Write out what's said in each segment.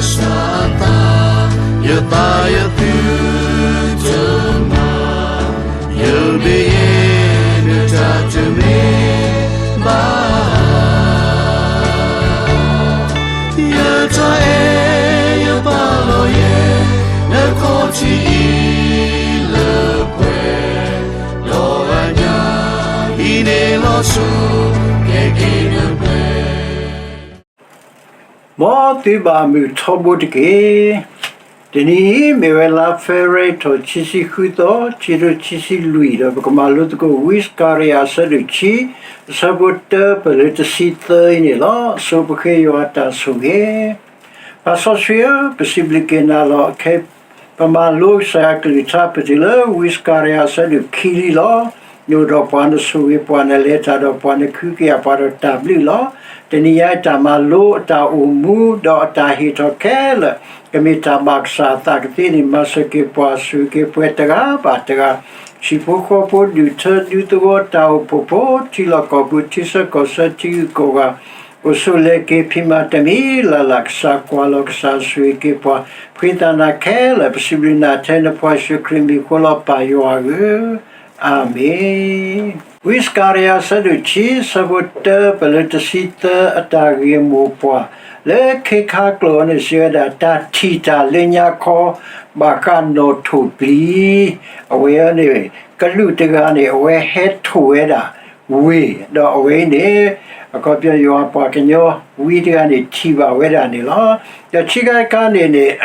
စၢသး, ယသးယသုတမၤ, ယဘ့ယတၢ်တမ့ၢ်ဘၣ်, ယတၢ်အဲၣ်ယပာ်လီၤယဲ, နခီၣ်ထံးအံၤလၢပှဲၤ, ဒီးအညၣ်အံၤန့ၣ်လီၤဆိ, ကဲက့ၤနပှဲၤ မ်သုဘၣ်မုာ်ထီဘိတက့ၢ်. တနံၤအံၤမ့ၢ်ဝဲလါဖ့ၤဘြူၤအါရံၤ ခံဆံဃုသီ, ခံကထိခံဆံလွံၢ်, ဒီးပကမၤလိသကိး ဝံစကၤရယၤ အဆၢဒိၣ်ခံ, အဆၢဖိတၢပလၢတဆံသၢအံၤန့ၣ်လီၤ. ဆိပဃ့ယွၤအတၢ်ဆိၣ်ဂ့ၤ. ပၢ်စီဆှံဧၢ, ပစံးဘျုးက့ၤနၤလီၤ. ခဲ ပမၤလိကစၢ်ယွၤကလုၢ်ကထါ ပတုၤလၢဝံစကၤရယၤ အဆၢဒိၣ်ခံလံလီၤ. နအိၣ်ဒီးပှၤ, နဆိၣ်ဂ့ၤပှၤ, နလဲၤတၢ်ဒီးပှၤ, နကဟုကယာ်ပှၤဒီးတၢ်ဘျုးလီၤ. တနံၤညါအံၤ တၢ်မၤလိအတၢ်အိၣ်မူ ဒီးအတၢ်ဟ့ၣ်ထီၣ်ခဲလၢာ် ကမ့ၢ်တၢ်ဘၣ်ကစၢ်အသးကသ့န့ၣ် မၤစၢၤက့ၤပှၤ, ဆိၣ်ဂ့ၤက့ၤပှၤတဂၤဘၣ်တဂၤ, ဟံၣ်ဖိဃီဖိ, ဒူၣ်ထၢဒူသဝီ, တၢ်အိၣ်ဖှိၣ်ဖိ, ထံလီၢ်ကီၢ်ပူၤ, ထံဆၢကီၢ်ဆၢ, ထံဂုၤကီၢ်ဂၤ, အိၣ်ဆိးလဲၤက့ၤ ဖံးမၤတၢ်မံၤလၢ်လၢ်, ကစၢ်ကွၢ်လီၤ, ကစၢ်ဆိၣ်ဂ့ၤက့ၤပှၤ, ဖှံသးနၤခဲလၢာ်. ပစံးဘျုးနၤထဲနဖိယ့ၣ်ၡူးခရံာ်အမံၤအဃိလီၤ. ပၢ်ယွၤဧၢ, အၤမ့ၣ်. ဝံစကၤရယၤ အဆၢဒိၣ်ခံ, အဆၢဖိတၢပလၢတဆံသၢ အတၢ်ဂ့ၢ်မိၢ်ပှၢ် လၢခ့ခါကျိာ်အံၤန့ၣ် စံးဝဲဒၣ် တၢ်ထံၣ်တၢ်လၢညါခီ ဘၣ်ဃးနီၣ်ထိၣ်ပျံၤ, အဝဲန့ၣ် ကလူးတဂၤန့ၣ် အဝဲဟဲထိၣ်ဝဲဒၣ်ဝ့ၢ်, ဒီးအဝဲအံၤန့ၣ် အခီပညီ ယွၤအပှၤကညီဝံတဂၤန့ၣ် ထံၣ်ဘၣ်ဝဲဒၣ်န့ၣ်လီၤ. ဒီးခံခါတခါန့ၣ်န့ၣ်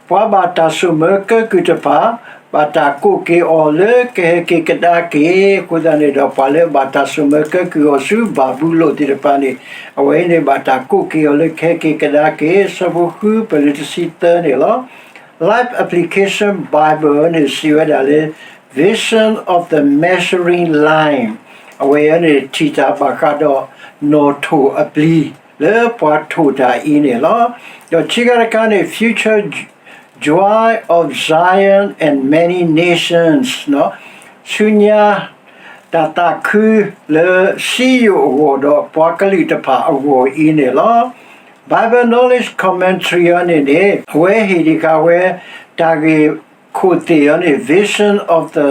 ပှၤဘၣ်တၢ်စိာ်မၢကၢကုၢ်တဖၣ် ဘၣ်တၢ်ကိးက့ၤအီၤလၢကဟဲက့ၤကဒါက့ၤ, အဃိသတးန့ၣ်ဒီး ပှၤလၢဘၣ်တၢ်စိာ်မၢကၢကုၢ်အီၤဆူဘၤဘူလိၣ်သ့ၣ်တဖၣ်န့ၣ် အဝဲအံၤန့ၣ် ဘၣ်တၢ်ကိးက့ၤအီၤလၢကဟဲက့ၤကဒါက့ၤ, အဆၢဖိဃု ပလၢတဆံသၢန့ၣ်လီၤ. Life Application Bible န့ၣ် စံးဝဲဒၣ်လၢ Vision of the Measuring Line, အဝဲအံၤန့ၣ် ထံၣ်တၢ်ဘၣ်ဃးဒီးနီၣ်ထိၣ်အပျံၤ လၢပှၤထိၣ်တၢ်အံၤန့ၣ်လီၤ. ဒီးခံခါတခါန့ၣ် Future Joy of Zion and Many Nations, ဆူညါတၢ်သးခုလၢစံယိၣ်အဂီၢ်ဒီးပှၤကလုာ်တဖၣ်အဂီၢ်အံၤန့ၣ်လီၤ. Bible Knowledge Commentary အံၤန့ၣ်န့ၣ် အဝဲဟ့ၣ်ဒံးဃာ်ဝဲ တၢ်ဂ့ၢ်ခိၣ်သ့ၣ်အံၤန့ၣ် Vision of the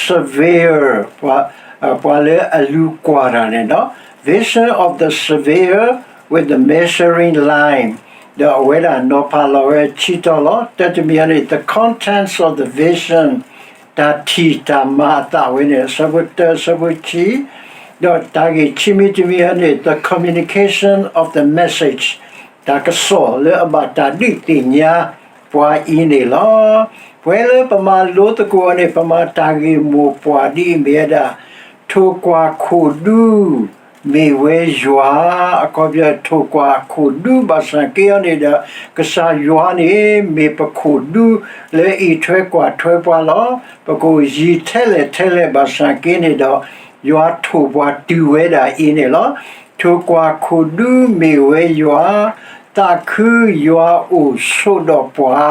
Surveyor, ပှၤလၢအလူၤကွၢ်တၢ်န့ၣ်ဒီး Vision of the Surveyor with the Measuring Line, ဒီးအဝဲဒၣ်နီၤဖးလီၤဝဲဆံတီၤလီၤ. တၢ်တမံၤအံၤန့ၣ် The Contents of the Vision, တၢ်ထံၣ်တၢ်မၤအသးဝဲန့ၣ် အဆၢဖိတၢ အဆၢဖိခံ, ဒီးတၢ်ဂ့ၢ်ခံမံၤတမံၤအံၤန့ၣ် The Communication of the Message, တၢ်ကစီၣ်လၢအဘၣ်တၢ်ဒုးသ့ၣ်ညါပှၤအံၤန့ၣ်လီၤ. ပဝဲလၢပမၤလိသကိးအံၤန့ၣ် ပမၤတၢ်ဂ့ၢ်မိၢ်ပှၢ်ဒ်အံၤမ့ၢ်ဝဲဒၣ် ထိၣ်ကွၢ်ခိၣ်ဒူ မ့ၢ်ဝဲယွၤ, အခီပညီ ထိၣ်ကွၢ်ခိၣ်ဒူဘၣ်ဆၣ်က့အံၤန့ၣ်ဒီး ကစၢ်ယွၤန့ၣ် မ့ၢ်ပခိၣ်ဒူလၢအံးထွဲကွၢ်ထွဲပှၤလီၤ. ပကအိၣ်ယံၤထဲလဲၣ်ထဲလဲၣ်ဘၣ်ဆၣ်က့န့ၣ်ဒီး ယွၤထိၣ်ပှၤတုၤဝဲဒၣ်အံၤန့ၣ်လီၤ. ထိၣ်ကွၢ်ခိၣ်ဒူမ့ၢ်ဝဲယွၤ, သးခုယွၤအိၣ်ဆိးဒီးပှၤ,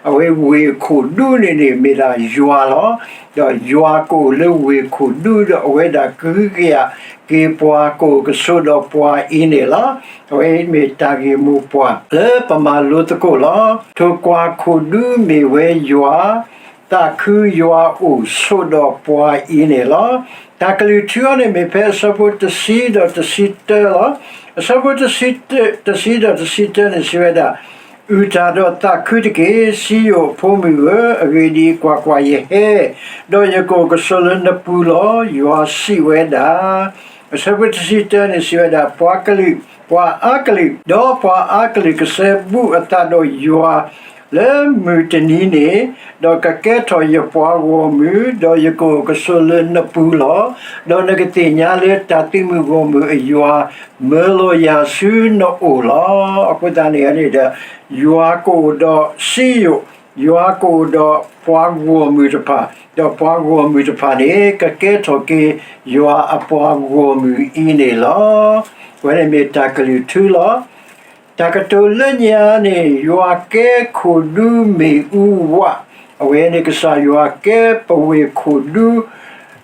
အဝဲဝ့ၢ်ခိၣ်ဒူန့ၣ်န့ၣ် မ့ၢ်ဒၣ်ယွၤလီၤ. ဒီးယွၤကအိၣ်လၢဝ့ၢ်ခိၣ်ဒူ ဒီးအဝဲဒၣ်ကဟုကယာ်က့ၤပှၤ ကအိၣ်ကဆိးဒီးပှၤအံၤန့ၣ်လီၤ. အဝဲမ့ၢ်တၢ်ဂ့ၢ်မိၢ်ပှၢ်လၢပမၤလိသကိးလီၤ. ထိၣ်ကွၢ်ခိၣ်ဒူမ့ၢ်ဝဲယွၤ, သးခုယွၤအိၣ်ဆိးဒီးပှၤအံၤန့ၣ်လီၤ. တၢ်ကလုၢ်ထူအံၤန့ၣ် မ့ၢ်ဖဲအဆၢဖိတဆံဒီးတဆံတၢလီၤ. အဆၢဖိတဆံ, တဆံဒီးတဆံတၢန့ၣ် စံးဝဲဒၣ်, အုၣ်တၢ်ဒီးသးခုတက့ၢ်, စံယိၣ်အဖိမုၣ်ဧၢ, အဂ့ၢ်ဒ်အံၤ, ကွၢ်ကွၢ်, ယဟဲ, ဒီးယကအိၣ်ကဆိးလၢနပူၤလီၤ, ယွၤစံးဝဲဒၣ်. အဆၢဖိတဆံတၢန့ၣ် စံးဝဲဒၣ်, ပှၤကလုာ်, ပှၤအါကလုာ်, ဒီးပှၤအါကလုာ်ကစဲဘူးအသးဒီးယွၤ လၢမုၢ်တနံၤန့ၣ်, ဒီးကကဲထီၣ်ယပှၤဂီၢ်မုၢ်, ဒီးယကအိၣ်ကဆိးလၢနပူၤလီၤ. ဒီးနကသ့ၣ်ညါလၢတၢ်သုးမုၢ်ဂီၢ်မုၢ်အယွၤ မၢလီၤယၤဆူနအိၣ်လီၤ. အဃိသတးန့ၣ်န့ၣ်ဒီး ယွၤကအိၣ်ဒီးစံယိၣ်, ယွၤကအိၣ်ဒီးပှၤဂီၢ်မုၢ်တဖၣ်, ဒီးပှၤဂီၢ်မုၢ်တဖၣ်န့ၣ် ကကဲထီၣ်က့ၤယွၤအပှၤဂီၢ်မုၢ်အံၤန့ၣ်လီၤ. အဝဲန့ၣ်မ့ၢ်တၢ်ကလုၢ်ထူလီၤ. တၢ်ကတိၤလၢညါန့ၣ် ယွၤကဲခိၣ်ဒူမ့ၣ်အူဝး, အဝဲန့ၣ် ကစၢ်ယွၤကဲပဝ့ၢ်ခိၣ်ဒူ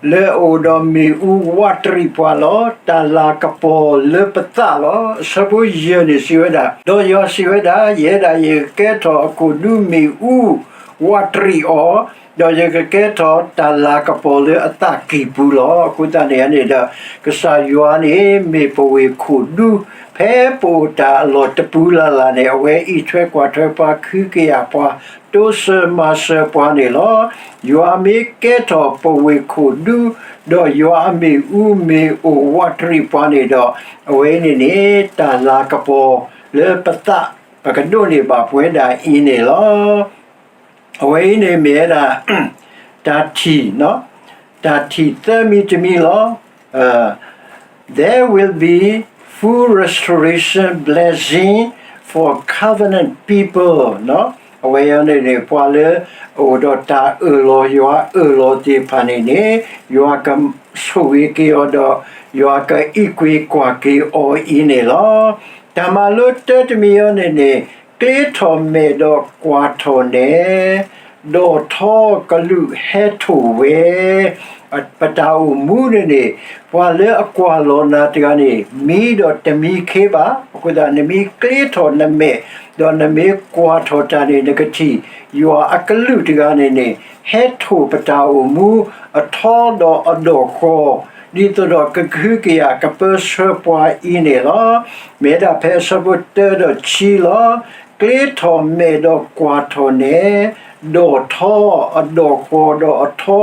လၢအအိၣ်ဒီးမ့ၣ်အူဝးတရံးပှၤလီၤ. တၢ်လၤကပီၤလၢပသးလီၤ. အဆၢဖိယဲၢ်န့ၣ်စံးဝဲဒၣ်, ဒီးယွၤစံးဝဲဒၣ်, ယဲဒၣ်ယကကဲထီၣ်အခိၣ်ဒူမ့ၣ်အူဝးတရံးအီၤ, ဒီးယကကဲထီၣ်တၢ်လၤကပီၤလၢအသးကံၢ်ပူၤလီၤ. အဃိသတးန့ၣ်န့ၣ်ဒီး ကစၢ်ယွၤန့ၣ် မ့ၢ်ပဝ့ၢ်ခိၣ်ဒူ, ဖဲပအိၣ်တၢ်အလီၢ်တပူၤလၢ်လၢ်န့ၣ် အဝဲအံးထွဲကွၢ်ထွဲပှၤ ခုကယာ်ပှၤ တိစၢၤမၤစၢၤပှၤန့ၣ်လီၤ. ယွၤမ့ၢ်ကဲထီၣ်ပဝ့ၢ်ခိၣ်ဒူ, ဒီးယွၤအမ့ၣ်အူမ့ၢ်အိၣ်ဝးတရံးပှၤန့ၣ်ဒီး, အဝဲအံၤန့ၣ်န့ၣ် တၢ်လၤကပီၤလၢပသး ပကဒိးန့ၢ်ဘၣ်ပဝဲဒၣ်အံၤန့ၣ်လီၤ. အဝဲအံၤန့ၣ်မ့ၢ်ဝဲဒၣ် တၢ်ထံၣ်, တၢ်ထံၣ်သၢမံၤတမံၤလီၤ. There will be full restoration blessing for covenant people. အဝဲအံၤန့ၣ်န့ၣ် ပှၤလၢအအိၣ်ဒီးတၢ်အၢၣ်လီၤ ယွၤအၢၣ်လီၤသ့ၣ်တဖၣ်န့ၣ်န့ၣ် ယွၤကဆိၣ်ဂ့ၤက့ၤအီၤဒီး ယွၤကအံးကွံာ်ကွၢ်က့ၤအီၤအံၤန့ၣ်လီၤ. တၢ်မၤလိတၢတမံၤအံၤန့ၣ်န့ၣ် ကျ့ထီၣ်မဲာ်ဒီးကွၢ်ထီၣ်နဲ ဒီးထီကလူးဟဲထိၣ်ဝဲ ပတၢ်အိၣ်မူန့ၣ်န့ၣ် ပှၤလၢအကွၢ်လီၤနၤတဂၤန့ၣ် မံဒီးတမံခ့ဘၣ်. အဃိသတး နမ့ၢ်ကျ့ထီၣ်နမဲာ် ဒီးနမ့ၢ်ကွၢ်ထီၣ်တၢ်န့ၣ် နကထံၣ် ယွၤအကလူးတဂၤန့ၣ်န့ၣ် ဟဲထိၣ်ပတၢ်အိၣ်မူ အထီဒီးအဒီၣ်ဃီ ဒ်သိးဒီးကဟုကယာ်ကပၢဆှၢပှၤအံၤန့ၣ်လီၤ. မ့ၢ်ဒၣ်ဖဲအဆၢဖိတၢဒီးခံလီၤ. ကျ့ထီၣ်မဲာ်ဒီးကွၢ်ထီၣ်နဲ ဒီးထီအဒီၣ်ဃီဒီးအထီ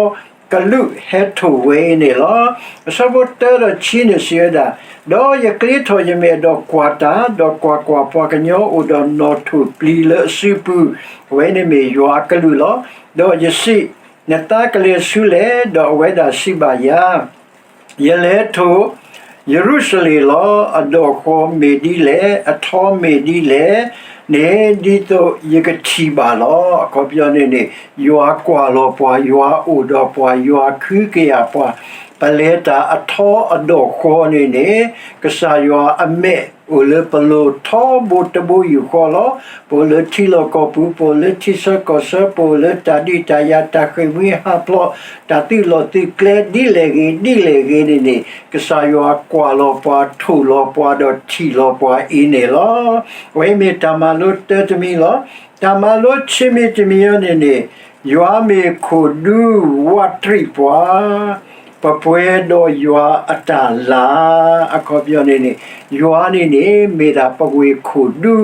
ကလူးဟဲထိၣ်ဝဲအံၤန့ၣ်လီၤ. အဆၢဖိတၢဒီးခံန့ၣ်စံးဝဲဒၣ်, ဒီးယကျ့ထီၣ်ယမဲာ်ဒီးကွၢ်တၢ်, ဒီးကွၢ်ကွၢ်, ပှၤကညီအိၣ်ဒီးနီၣ်ထိၣ်ပျံၤလၢအစုပူၤ, အဝဲန့ၣ်မ့ၢ်ယွၤအကလူးလီၤ. ဒီးယစံး, နသးကလဲၤဆူလဲၣ်, ဒီးအဝဲဒၣ်စံးဘၣ်ယၤ, ယလဲၤထိၣ်ယရူၤၡလ့ၣ်လီၤ. အဒီၣ်ဃီမ့ၢ်ဒ်လဲၣ်, အထီမ့ၢ်ဒ်လဲၣ်န့ၣ် ဒ်သိးယကထံၣ်ဘၣ်လီၤ. အခီပညီန့ၣ်န့ၣ် ယွၤကွၢ်လီၤပှၤ, ယွၤအိၣ်ဒီးပှၤ, ယွၤခုကယာ်ပှၤ, ပလဲၤတၢ်အထီအဒီၣ်ဃီန့ၣ်န့ၣ် ကစၢ်ယွၤအမဲာ်အိၣ်လၢပလိၤထီဘိတဘိယူၢ်ဃီလီၤ. ပအိၣ်လၢထံလီၢ်ကီၢ်ပူၤ, ပအိၣ်လၢထံဆၢကီၢ်ဆၢ, ပအိၣ်လၢတၢ်ဒုးတၢ်ယၤ, တၢ်ဃ့ၢ်မှံဟးဖျိး, တၢ်သုးလီၢ်သုးကျဲဒ်လဲၣ်ဂ့ၤ ဒ်လဲၣ်ဂ့ၤန့ၣ်န့ၣ် ကစၢ်ယွၤကွၢ်လီၤပှၤ, ထိၣ်လီၤပှၤ, ဒီးထံၣ်လီၤပှၤအံၤန့ၣ်လီၤ. အဝဲမ့ၢ်တၢ်မၤလိတၢတမံၤလီၤ. တၢ်မၤလိခံမံၤတမံၤအံၤန့ၣ်န့ၣ် ယွၤမ့ၢ်ခိၣ်ဒူဝးတရံးပှၤ ပပှဲၤဒီးယွၤအတၢ်လၤ, အခီပညီန့ၣ်န့ၣ် ယွၤန့ၣ်န့ၣ် မ့ၢ်ဒၣ်ပဝ့ၢ်ခိၣ်ဒူ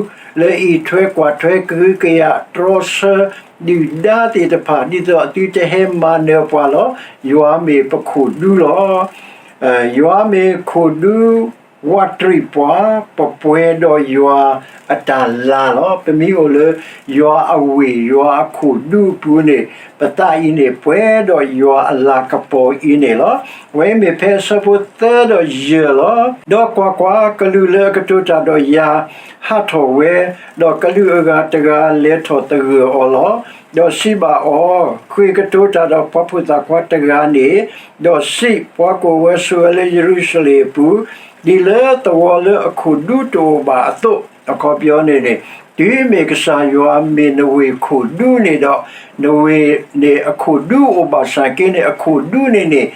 လၢအံးထွဲကွၢ်ထွဲကဟုကယာ်တြီဆၢဒုၣ်ဒါသ့ၣ်တဖၣ် ဒ်သိးအသုတဟဲမၤနၢၤပှၤလီၤ. ယွၤမ့ၢ်ပခိၣ်ဒူလီၤ. ယွၤမ့ၢ်ခိၣ်ဒူ ဝးတရံးပှၤ ပပှဲၤဒီးယွၤအတၢ်လၤလီၤ. ပမ့ၢ်အိၣ်လၢ ယွၤအဝ့ၢ် ယွၤအခိၣ်ဒူအပူၤန့ၣ် ပသးအံၤန့ၣ် ပှဲၤဒီးယွၤအလၤကပီၤအံၤန့ၣ်လီၤ. အဝဲမ့ၢ်ဖဲအဆၢဖိသၢဒီးယဲၢ်လီၤ. ဒီးကွၢ်ကွၢ်, ကလူးလၢအကတိၤတၢ်ဒီးယၤ ဟးထီၣ်ဝဲ, ဒီးကလူးအဂၤတဂၤလဲၤထီၣ်သဂၢၢ်အီၤလီၤ. ဒီးစံးဘၣ်အီၤ, ဃ့ၢ်ကတိၤတၢ်ဒီးပှၤဖိသၣ်ခွါတဂၤန့ၣ်, ဒီးစံး, ပှၤကအိၣ်ဝဲဆိးဝဲလၢယရူၤၡလ့ၣ်အပူၤ, ဒ်လၢသဝီလၢအခိၣ်ဒူတအိၣ်ဘၣ်အသိး, အခီပညီန့ၣ်န့ၣ် တုၤမ့ၢ်ကစၢ်ယွၤမ့ၢ်နဝ့ၢ်ခိၣ်ဒူန့ၣ်ဒီး, နဝ့ၢ်န့ၣ်အခိၣ်ဒူအိၣ်ဘၣ်ဆၣ်က့န့ၣ် အခိၣ်ဒူန့ၣ်န့ၣ်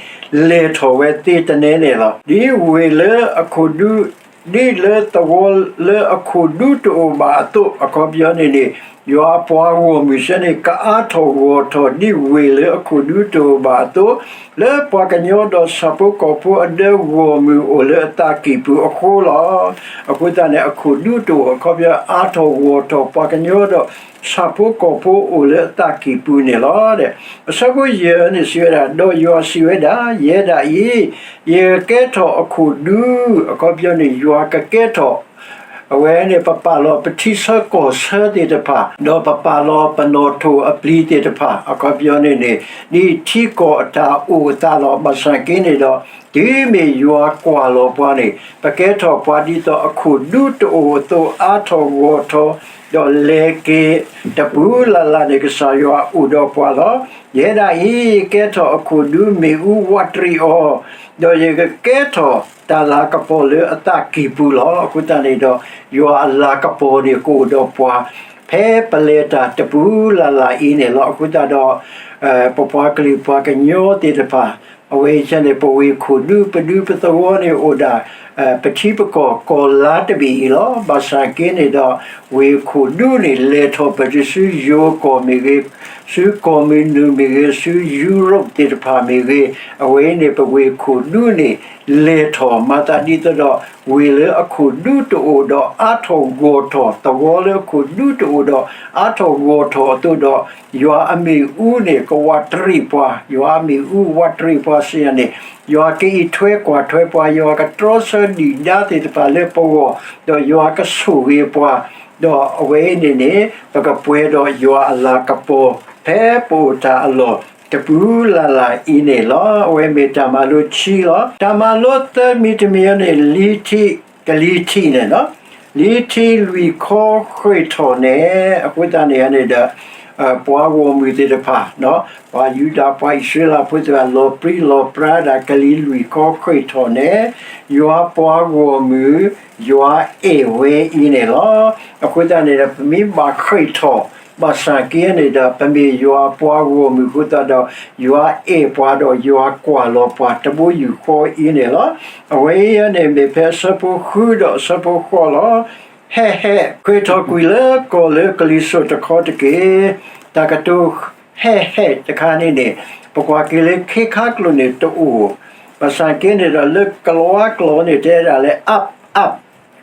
လဲၤထီၣ်ဝဲသ့တနဲန့ၣ်လီၤ. ဒ်ဝ့ၢ်လၢအခိၣ်ဒူ ဒ်လၢသဝီလၢအခိၣ်ဒူတအိၣ်ဘၣ်အသိး, အခီပညီန့ၣ်န့ၣ် ယွၤအပှၤဂီၢ်မုၢ်စ့ၢ်န့ၣ် ကအါထီၣ်ဂီၢ်ထီၣ်ဒ်ဝ့ၢ်လၢအခိၣ်ဒူတအိၣ်ဘၣ်အသိး, လၢပှၤကညီဒီးဆၣ်ဖိကီၢ်ဖိအဒၢဂီၢ်မုၢ်အိၣ်လၢအသးကံၢ်ပူၤအဃိလီၤ. အဃိသတးန့ၣ် အခိၣ်ဒူတအိၣ် အခီပညီအါထီၣ်ဂီၢ်ထီၣ် ပှၤကညီဒီးဆၣ်ဖိကီၢ်ဖိအိၣ်လၢအသးကံၢ်ပူၤန့ၣ်လီၤ. အဆၢဖိယဲၢ်န့ၣ်စံးဝဲဒၣ်, ဒီးယွၤစံးဝဲဒၣ်, ယဲဒၣ်အံၤ ယကကဲထီၣ်အခိၣ်ဒူ, အခီပညီန့ၣ် ယွၤကကဲထီၣ် အဝဲန့ၣ် ပပာ်လီၤပထံဆၢကီၢ်ဆၢသ့ၣ်တဖၣ်, ဒီးပပာ်လီၤပနီၣ်ထိၣ်အပျံၤသ့ၣ်တဖၣ်, အခီပညီန့ၣ်န့ၣ် ဒ်ထံကီၢ်အတၢ်အိၣ်အသးလီၤ. ဘၣ်ဆၣ်က့န့ၣ်ဒီး တုၤမ့ၢ်ယွၤကွၢ်လီၤပှၤန့ၣ် ပကဲထီၣ်ပှၤဒ်သိးအခိၣ်ဒူတအိၣ်အသိး အါထီၣ်ဂီၢ်ထီၣ်, ဒီးလဲၤက့ၤတပူၤလၢ်လၢ်န့ၣ် ကစၢ်ယွၤအိၣ်ဒီးပှၤလီၤ. ယဲဒၣ်အံၤ ယကဲထီၣ်အခိၣ်ဒူမ့ၣ်အူဝးတရံးအီၤ, ဒီးယကကဲထီၣ်တၢ်လၤကပီၤလၢအသးကံၢ်ပူၤလီၤ. အဃိသတးန့ၣ်ဒီး ယွၤအလၤကပီၤန့ၣ်ကအိၣ်ဒီးပှၤ ဖဲပလဲၤတၢ်တပူၤလၢ်လၢ်အံၤန့ၣ်လီၤ. အဃိသတးဒီး ပပှၤကလုာ်ပှၤကညီသ့ၣ်တဖၣ် အဝဲအံၤန့ၣ် ပဝ့ၢ်ခိၣ်ဒူ ပဒူပသဝီန့ၣ်အိၣ်ဒၣ် ပထံပကီၢ်ကီၢ်လါတဘ့ၣ်အံၤလီၤ. ဘၣ်ဆၣ်က့န့ၣ်ဒီး ဝ့ၢ်ခိၣ်ဒူန့ၣ် လဲၤထီၣ်ပတုၤဆူယိၤကီၢ်မ့ၢ်ဂ့ၤ, ဆူကီၢ်မုၢ်နုာ်မ့ၢ်ဂ့ၤ, ဆူယူရိၣ်သ့ၣ်တဖၣ်မ့ၢ်ဂ့ၤ, အဝဲအံၤန့ၣ် ပဝ့ၢ်ခိၣ်ဒူန့ၣ် လဲၤထီၣ်မၤသးဒ်သိးဒီး ဝ့ၢ်လၢအခိၣ်ဒူတအိၣ်ဒီးအါထီၣ်ဂီၢ်ထီၣ်, သဝီလၢအခိၣ်ဒူတအိၣ်ဒီးအါထီၣ်ဂီၢ်ထီၣ်အသိးဒီး ယွၤအမ့ၣ်အူန့ၣ် ကဝးတရံးပှၤ, ယွၤအမ့ၣ်အူဝးတရံးပှၤစံးယၤန့ၣ်, ယွၤကအံးထွဲကွၢ်ထွဲပှၤ, ယွၤကတြီဆၢဒုၣ်ဒါသ့ၣ်တဖၣ်လၢပဂီၢ်, ဒီးယွၤကဆိၣ်ဂ့ၤပှၤ, ဒီးအဝဲအံၤန့ၣ်န့ၣ် ပကပှဲၤဒီးယွၤအလၤကပီၤ ဖဲပအိၣ်တၢ်အလီၢ်တပူၤလၢ်လၢ်အံၤန့ၣ်လီၤ. အဝဲမ့ၢ်တၢ်မၤလိခံလီၤ. တၢ်မၤလိသၢမံၤတမံၤအံၤန့ၣ် လံထံး ကလံၤထံးန့ၣ်လီၤ. လံထံးလွံၢ်ခီဃ့ၢ်ထီၣ်န့ၣ် အဃိသတးန့ၣ်န့ၣ်ဒီး ပှၤဂီၢ်မုၢ်သ့ၣ်တဖၣ်, ပှၤယူဒၤ ပှၤအံၣ်စရ့လးဖိသ့ၣ်တဖၣ် လီၤပြံလီၤပြါဒၣ် ကလံၤလွံၢ်ခီဃ့ၢ်ထီၣ်န့ၣ် ယွၤပှၤဂီၢ်မုၢ် ယွၤအဲၣ်ဝဲအံၤန့ၣ်လီၤ. အဃိသတးန့ၣ်ဒီး ပမ့ၢ်ဘၣ်ဃ့ၢ်ထီၣ် ဘၣ်ဆၣ်က့န့ၣ်ဒီး ပမ့ၢ်ယွၤပှၤဂီၢ်မုၢ်အဃိသတးဒီး ယွၤအဲၣ်ပှၤဒီးယွၤကွၢ်လီၤပှၤတဘိယူၢ်ဃီအံၤန့ၣ်လီၤ. အဝဲအံၤန့ၣ်မ့ၢ်ဖဲအဆၢဖိဃုဒီးအဆၢဖိဃိးလီၤ. ဟဲဟဲ ဃ့ၢ်ထီၣ်ကွံာ်လၢကီၢ်လၢကလံၤစိးတခီတက့ၢ်. တၢ်ကတိၤ ဟဲဟဲတခါန့ၣ်န့ၣ် ပကွၢ်က့ၤလၢခ့ခါကျိာ်န့ၣ်တအိၣ်, ဘၣ်ဆၣ်က့န့ၣ်ဒီး လၢကလံးဝါကျိာ်န့ၣ် တဲဒၣ်လၢ up up,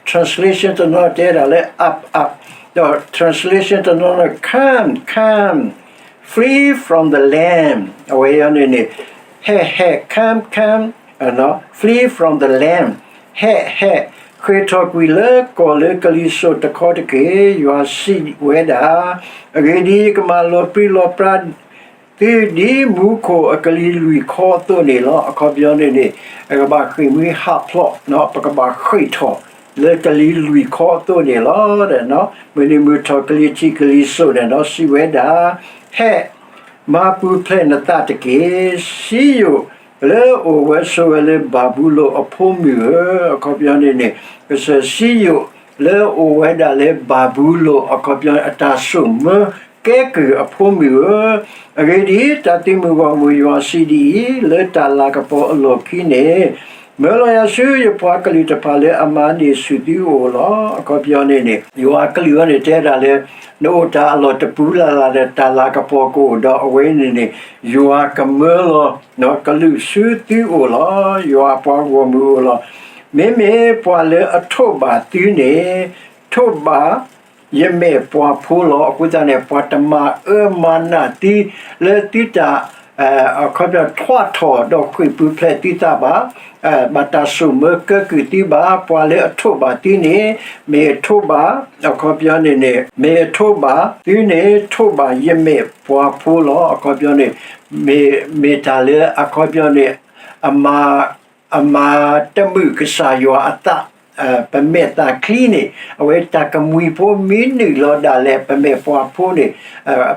translation တနီၤတဲဒၣ်လၢ up up, ဒီး translation တနီၤန့ၣ် come come, flee from the land, အဝဲအံၤန့ၣ်န့ၣ် ဟဲဟဲ come come, flee from the land, ဟဲဟဲ ဃ့ၢ်ထီၣ်ကွံာ်လၢကီၢ်လၢကလံၤစိးတခီတက့ၢ်. ယွၤစံးဝဲဒၣ်, အဂ့ၢ်ဒ်အံၤ, ယကမၤလီၤပြံလီၤပြါ သုဒ်မူခိၣ်အကလံၤလွံၢ်ခီအသိးန့ၣ်လီၤ. အခီပညီန့ၣ်န့ၣ် အကဘၣ်ဃ့ၢ်မှံဟးဖျိး, ပကဘၣ်ဃ့ၢ်ထီၣ်လၢကလံၤလွံၢ်ခီအသိးန့ၣ်လီၤ. မုၢ်နံၤမုၢ်ထီၣ်ကလံၤထံးကလံၤစိးန့ၣ်ဒီး စံးဝဲဒၣ်, ဟဲ မၤပူၤဖျဲးနသးတက့ၢ်. စံယိၣ်လၢအိၣ်ဝဲဆိးဝဲလၢဘၤဘူလိၣ်အဖိမုၣ်ဧၢ, အခီပညီန့ၣ်န့ၣ် ကစၢၢ်စံယိၣ်လၢအိၣ်ဝဲဒၣ်လၢဘၤဘူလိၣ် အခီပညီအတၢ်ဆိၣ်မၢကဲကုၢ်အဖိမုၣ်ဧၢ, အဂ့ၢ်ဒ်အံၤ, တၢ်သုးမုၢ်ဂီၢ်မုၢ်ယွၤစံးဒ်အံၤ, လၢတၢ်လၤကပီၤအလီၢ်ခံန့ၣ် မၢလီၤယၤဆူယပှၤကလုာ်တဖၣ်လၢအမၤန့ၢ်ဆူၣ်သုအိၣ်လီၤ. အခီပညီန့ၣ်န့ၣ် ယွၤကလုၢ်အံၤန့ၣ် တဲဒၣ်လၢ နအိၣ်တၢ်အလီၢ်တပူၤလၢ်လၢ်ဒီး တၢ်လၤကပီၤကအိၣ်ဒီး အဝဲန့ၣ်န့ၣ် ယွၤကမၢလီၤကလုၢ်ဆူသုအိၣ်လီၤ. ယွၤအပှၤဂီၢ်မုၢ်အိၣ်လီၤ. မ့မ့ၢ်ပှၤလၢအထိးဘၣ်သုန့ၣ် ထိးဘၣ်ယမဲာ်ပှၤဖိလီၤ. အဃိသတးန့ၣ် ပှၤတမၤအၢမၤနးသု လၢသုတၢ် အခီပညီထွးထီၣ်ဒီးဃ့ၢ်ပူၤဖျဲးသုသးဘၣ်, ဘၣ်တၢ်ဆိၣ်မၢကဲကုၢ်သုဘၣ်. ပှၤလၢအထိးဘၣ်သုန့ၣ် မ့ၢ်အထိးဘၣ်, အခီပညီန့ၣ်န့ၣ် မ့ၢ်အထိးဘၣ်သုန့ၣ် ထိးဘၣ်ယမဲာ်ပှၤဖိလီၤ. အခီပညီန့ၣ် မ့ၢ်တၢ်လၢအခီပညီန့ၣ် အမၤ အမၤတမုာ်ကစၢ်ယွၤအသး, ပမဲာ်သးချံန့ၣ် အဝဲတၢ်ကမှံၤဖိမ့ၢ်နုာ်လီၤဒၣ်လဲာ် ပမဲာ်ပှၤဖိန့ၣ်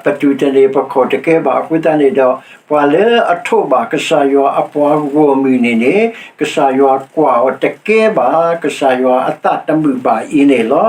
ပတူၢ်တန့ၢ်ပခီၣ်တကဲဘၣ်. အဃိသတးန့ၣ်ဒီး ပှၤလၢအထိးဘၣ်ကစၢ်ယွၤအပှၤဂီၢ်မုၢ်န့ၣ်န့ၣ် ကစၢ်ယွၤကွၢ်အီၤတကဲဘၣ်, ကစၢ်ယွၤအသးတမုာ်ဘၣ်အံၤန့ၣ်လီၤ.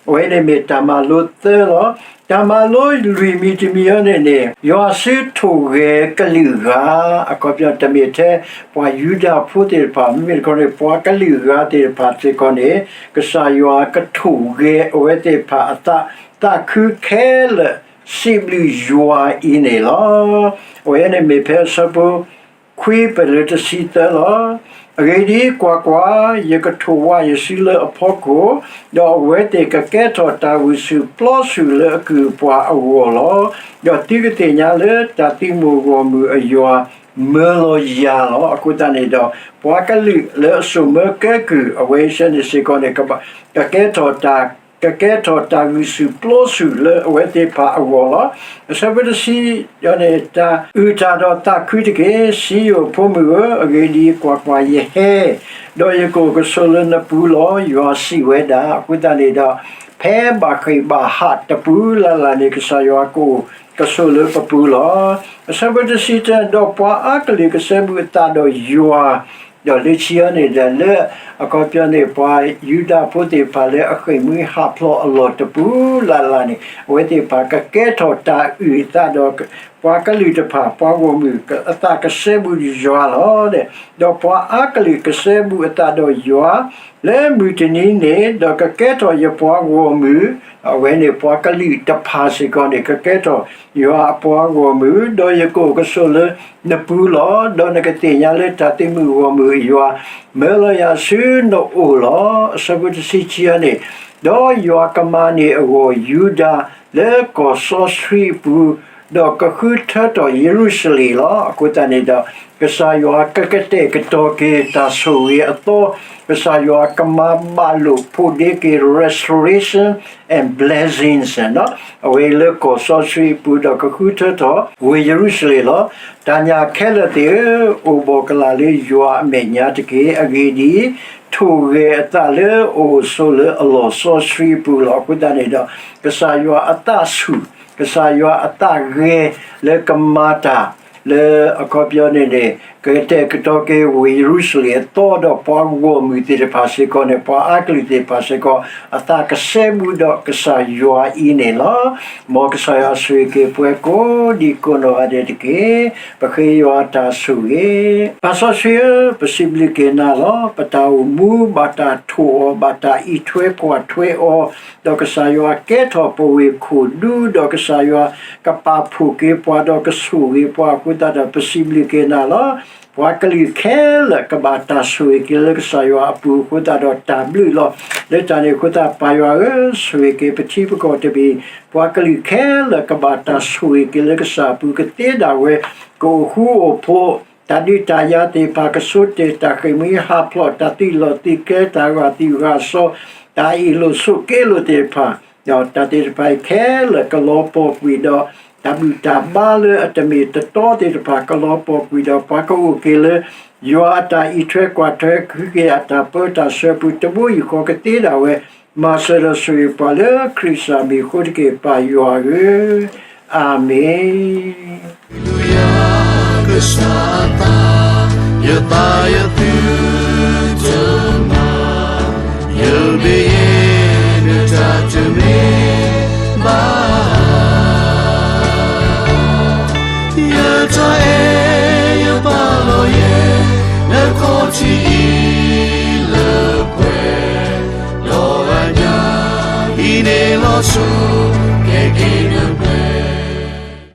အဝဲန့ၣ်မ့ၢ်တၢ်မၤလိသၢလီၤ. တၢ်မၤလိလွံၢ်မံၤတမံၤအံၤန့ၣ်န့ၣ် ယွၤစုထိၣ်ဂဲၤကလုာ်ဂၤ, အခီပညီတမ့ၢ်ထဲ ပှၤယူဒၤဖိသ့ၣ်တဖၣ် မ့မ့ၢ်တခီန့ၣ် ပှၤကလုာ်ဂၤသ့ၣ်တဖၣ်စ့ၢ်ကီးန့ၣ် ကစၢ်ယွၤကထိၣ်ဂဲၤအဝဲသ့ၣ်တဖၣ်အသး, သးခုခဲလၢာ် စံးဘျုးယွၤအံၤန့ၣ်လီၤ. အဝဲန့ၣ်မ့ၢ်ဖဲအဆၢဖိခွံပလၢတဆံသၢလီၤ. အဂ့ၢ်ဒ်အံၤ, ကွၢ်ကွၢ်, ယကထိၣ်ဝးယစုလၢအဖီခိၣ်, ဒီးအဝဲသ့ၣ်ကကဲထီၣ်တၢ်ဂုာ်ဆူၣ်ပျီဆူၣ်လၢအကုၢ်အပှၤအဂီၢ်လီၤ. ဒီးသုကသ့ၣ်ညါလၢတၢ်သုးမုၢ်ဂီၢ်မုၢ်အယွၤ မၢလီၤယၤလီၤ. အဃိသတးန့ၣ်ဒီး ပှၤကလုာ်လၢအစိာ်မၢကဲကုၢ် အဝဲအံၤန့ၣ်စ့ၢ်ကီးန့ၣ် ကကဲထီၣ်တၢ် ကကဲထီၣ်တၢ်ဂုာ်ဆူၣ်ပျီဆူၣ်လၢအဝဲသ့ၣ်တဖၣ်အဂီၢ်လီၤ. အဆၢဖိတဆံန့ၣ် တၢ်အုၣ်တၢ်ဒီးသးခုတက့ၢ်. စံယိၣ်ဖိမုၣ်ဧၢ, အဂ့ၢ်ဒ်အံၤ, ကွၢ်ကွၢ်, ယဟဲ, ဒီးယကအိၣ်ကဆိးလၢနပူၤလီၤ, ယွၤစံးဝဲဒၣ်. အဃိသတးန့ၣ်ဒီး ဖဲဘၣ်ဃ့ၢ်ဘၣ်ဟးတပူၤလၢ်လၢ်န့ၣ် ကစၢ်ယွၤကအိၣ်ကဆိးလၢပပူၤလီၤ. အဆၢဖိတဆံတၢ, ဒီးပှၤအါကလုာ်ကစဲဘူးအသးဒီးယွၤ, ဒီးလၢခံအံၤန့ၣ်ဒီး လၢအခီပညီန့ၣ် ပှၤယူဒၤဖိသ့ၣ်တဖၣ်လၢအဃ့ၢ်မှံဟးဖျိးအလီၢ်တပူၤလၢ်လၢ်န့ၣ် အဝဲသ့ၣ်တဖၣ်ကကဲထီၣ်တၢ်အုၣ်အသးဒီး ပှၤကလုာ်တဖၣ် ပှၤဂီၢ်မုၢ်အသးကစဲဘူးယွၤလီၤ. ဒီးပှၤအါကလုာ်ကစဲဘူးအသးဒီးယွၤ လၢမုၢ်တနံၤန့ၣ်, ဒီးကကဲထီၣ်ယပှၤဂီၢ်မုၢ်, အဝဲန့ၣ်ပှၤကလုာ်တဖၣ်စ့ၢ်ကီးန့ၣ် ကကဲထီၣ်ယွၤအပှၤဂီၢ်မုၢ်, ဒီးယကအိၣ်ကဆိးလၢနပူၤလီၤ. ဒီးနကသ့ၣ်ညါလၢတၢ်သးမုာ်ဂီၢ်မုာ်အယွၤ မၢလီၤယၤဆူနအိၣ်လီၤ. အဆၢဖိတဆံခံန့ၣ်, ဒီးယွၤကမၤန့ၢ်အဂီၢ်ယူဒၤလၢကီၢ်စီဆှံအပူၤ, ဒီးကဃုထၢထီၣ်ယရူၤၡလ့ၣ်လီၤ. အဃိသတးန့ၣ်ဒီး ကစၢ်ယွၤကကတဲာ်ကတီၤက့ၤတၢ်ဆိၣ်ဂ့ၤအသီ, ကစၢ်ယွၤကမၤဘၣ်လိာ်ဖိးဒ့က့ၤ restoration and blessings အဝဲလၢကီၢ်စီဆှံအပူၤ ဒီးကဃုထၢထီၣ်ဝ့ၢ်ယရူၤၡလ့ၣ်လီၤ. တၢ်ညၣ်ခဲလၢာ်သ့ၣ်ဧၢ, အိၣ်ဘှီၣ်ကလာ်လၢယွၤအမဲာ်ညါတက့ၢ်. အဂ့ၢ်ဒ်အံၤ, ထိၣ်ဂဲၤအသးလၢအအိၣ်ဆိးလၢအလီၢ်စီဆှံအပူၤလီၤ. အဃိသတးန့ၣ်ဒီး ကစၢ်ယွၤအသးဆူၣ်, ကစၢ်ယွၤအသးဂဲၤလၢကမၤတၢ် လၢအခီပညီန့ၣ်န့ၣ် ကကတဲာ်ကတီၤက့ၤဝ့ၢ်ယရူၤၡလ့ၣ်အသီ ဒီးပှၤဂီၢ်မုၢ်သ့ၣ်တဖၣ်စ့ၢ်ကီးန့ၣ် ပှၤအါကလုာ်သ့ၣ်တဖၣ်စ့ၢ်ကီး အသးကစဲဘူးဒီးကစၢ်ယွၤအံၤန့ၣ်လီၤ. မ်ကစၢ်ယွၤဆိၣ်ဂ့ၤက့ၤပှၤကိးဒံကိးနီၢ်ဂၤဒဲးတက့ၢ်. ပဃ့ယွၤတၢ်ဆိၣ်ဂ့ၤ. ပၢ်စီဆှံဧၢ, ပစံးဘျုးက့ၤနၤလီၤ. ပတၢ်အိၣ်မူဘၣ်တၢ်ထိၣ်အီၤ, ဘၣ်တၢ်အံးထွဲကွၢ်ထွဲအီၤ, ဒီးကစၢ်ယွၤကဲထီၣ်ပဝ့ၢ်ခိၣ်ဒူ, ဒီးကစၢ်ယွၤကပာ်ဖှိၣ်က့ၤပှၤ ဒီးကဆိၣ်ဂ့ၤပှၤအဃိသတးဒီး ပစံးဘျုးက့ၤနၤလီၤ. ပှၤကလုာ်ခဲလၢာ်ကဘၣ်တၢ်ဆိၣ်ဂ့ၤက့ၤလၢကစၢ်ယွၤအပူၤအဃိသတးဒီးတၢ်ဘျုးလီၤ. လၢတၢ်န့ၣ်အဃိသတး ပၢ်ယွၤဧၢ, ဆိၣ်ဂ့ၤက့ၤပထံပကီၢ်တဘ့ၣ်, ပှၤကလုာ်ခဲလၢာ်ကဘၣ်တၢ်ဆိၣ်ဂ့ၤက့ၤလၢကစၢ်အပူၤ ကသ့ဒၣ်ဝဲ ကအိၣ်ဃူအိၣ်ဖိး, တၢ်ဒုးတၢ်ယၤသ့ၣ်တဖၣ် ကဆိတ့ၢ်တၢ်ဃ့ၢ်မှံဟးဖျိး, တၢ်သံလီၤသံကျဲ, တၢ်ဂာ်သံဂာ်စီၤ, တၢ်အ့ၣ်လိာ်ဆိးက့လိာ်သ့ၣ်တဖၣ်, ဒီးတၢ်သ့ၣ်တဖၣ်အံၤခဲလၢာ်ကလီၤပှီၢ်ကွံာ်ဒီး တၢ်ဘူၣ်တၢ်ဘါလၢအတမ့ၢ်တတီသ့ၣ်တဖၣ်ကလီၤပှီၢ်ကွံာ်ဒီး ပှၤကအိၣ်က့ၤလၢ ယွၤအတၢ်အံးထွဲကွၢ်ထွဲ ကဟုကယာ်တၢ်ပၢတၢ်ဆှၢပူၤ တဘိယူၢ်ဃီကသ့ဒၣ်ဝဲ မၤစၢၤဒီးဆိၣ်ဂ့ၤပှၤလၢခရံာ်ကစၢ်မံၤအဃိတက့ၢ် ပၢ်ယွၤဧၢ, အၤမ့ၣ်. ကစၢ်အသး, ယသးယသုတမၤ, ယမ့ၢ်ယဲနတၢ်တမ့ၢ်ဘၣ်ဧါ. ယတၢ်အဲၣ်ယပာ်လီၤယဲ နခီၣ်ထံးအံၤလၢပှဲၤ, ဒီးအညါ ဟံးန့ၢ်လီၤဆိ